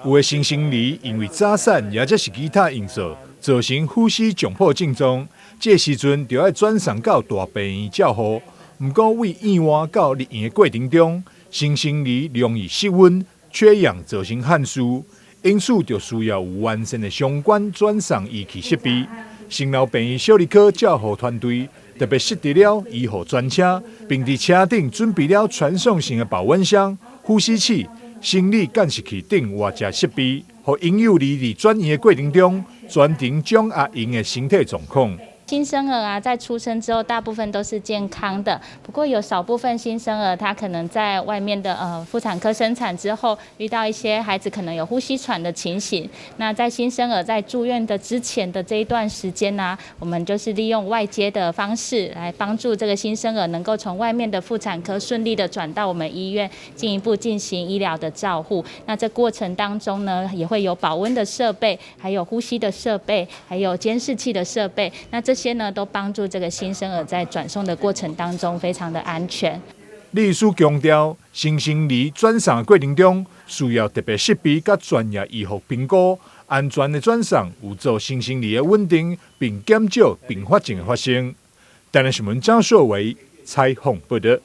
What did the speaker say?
有的新生兒因為早產，抑或是其他因素，造成呼吸窘迫症狀，這時陣就愛轉送到大病院照護。毋過對院外到入院的過程中，新生兒容易失溫、缺氧，造成汗輸，因此就需要有完善的相關轉送儀器設備。新樓病院小兒科照護團隊特別設置了醫護專車，並佇車頂準備了傳送型的保溫箱、呼吸器、生理監視器等外接設備，予嬰幼兒佇轉院的過程中，全程掌握𪜶的身體狀況。新生兒啊，在出生之後，大部分都是健康的。不過有少部分新生兒，他可能在外面的婦產科生產之後，遇到一些孩子可能有呼吸喘的情形。那在新生兒在住院的之前的這一段時間呢，我們就是利用外接的方式來幫助這個新生兒能夠從外面的婦產科順利的轉到我們醫院，進一步進行醫療的照護。那這過程當中呢，也會有保溫的設備，還有呼吸的設備，還有監視器的設備。那這些呢，都幫助這個新生兒在轉送的過程當中非常的安全。李醫師強調，新生兒轉送的過程中，需要特別設備佮專業醫護評估，安全的轉送有助新生兒的穩定，並減少併發症的發生。台視新聞張碩維採訪報導。